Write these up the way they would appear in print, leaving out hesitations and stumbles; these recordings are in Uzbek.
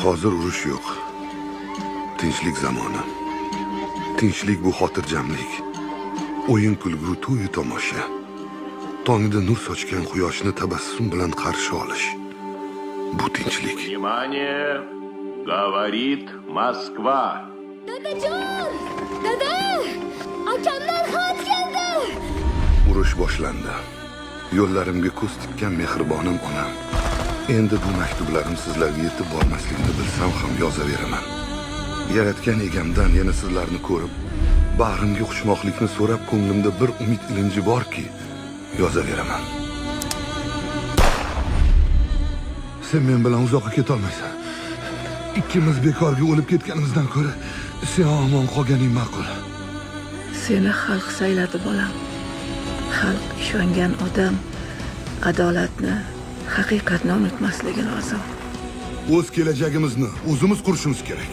Hozir urush yo'q. Tinchlik zamoni. Tinchlik bu xotirjamlik. O'yin kulgu, to'yu tomosha. Tongda nur sochgan quyoshni tabassum bilan qarshi olish. Bu tinchlik. Внимание! Говорит Москва. Dadajon! Dada! Akamdan xat keldi! Urush boshlandi. Yo'llarimga ko'z tikkan mehribonim onam. Endi bu maktublarim sizlarga yetib bormasligini bilsam ham yozaveraman. Yaratgan egamdan yana sizlarni ko'rib, bag'rimga quchmoqlikni so'rab ko'nglimda bir umid ilinji borki, yozaveraman. Sen men bilan uzoqqa ketolmaysan. Ikkimiz bekorga o'lib ketganimizdan ko'ra, sen omon qolganing ma'qul. Seni xalq sayladi, bolam. Xalq ishongan odam adolatni, haqiqatni unutmasligi lozim. O'z kelajagimizni o'zimiz qurishimiz kerak.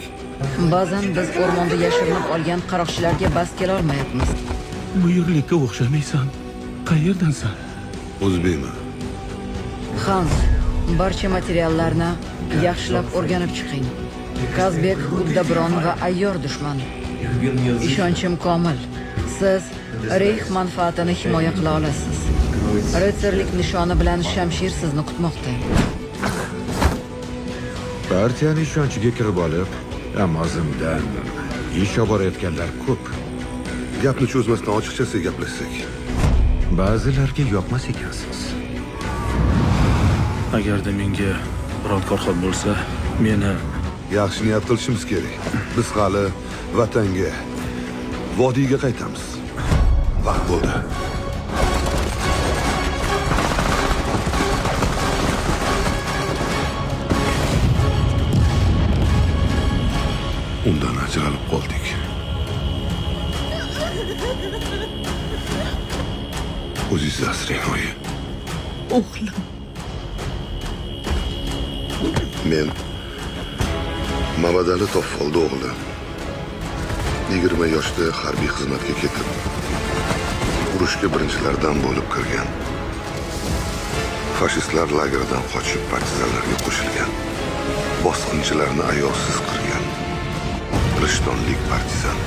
Ba'zan biz o'rmonda yashirinib olgan qaroqchilarga bas kela olmayapmiz. Bu yerlikka o'xshamaysan. Qayerdansan? O'zbekman. Hans, barcha materiallarni yaxshilab o'rganib chiqing. Kazbek, Uddabron va ayyor dushman. Ishonchim komil. Siz Reyx manfaatini himoya qila olasiz. Ritsarlik nishoni bilan shamshir sizni kutmoqda. Partiyani ishonchiga kirib olib, ammo zimdan ish oborayotganlar ko'p. Gapni cho'zmasdan ochiqchasiga gaplashsak. Ba'zilarga yoqmas ekansiz. Agarda menga biror korxon bo'lsa, meni yaxshi niyat qilishimiz kerak. Biz hali vatanga, vodiyga qaytamiz. Vaqt bo'ldi. Undan ajralib qoldik. O'zingizni asrang, oyi. O'g'lim. Men Mamadali Toffoldi o'g'li. 20 yoshda harbiy xizmatga ketib, urushga birinchilardan bo'lib kirgan. Fashistlar lageridan qochib partizanlarga qo'shilgan. Bosqinchilarni ayovsiz qirgan. Rishtonlik partizan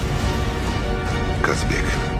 Kazbek.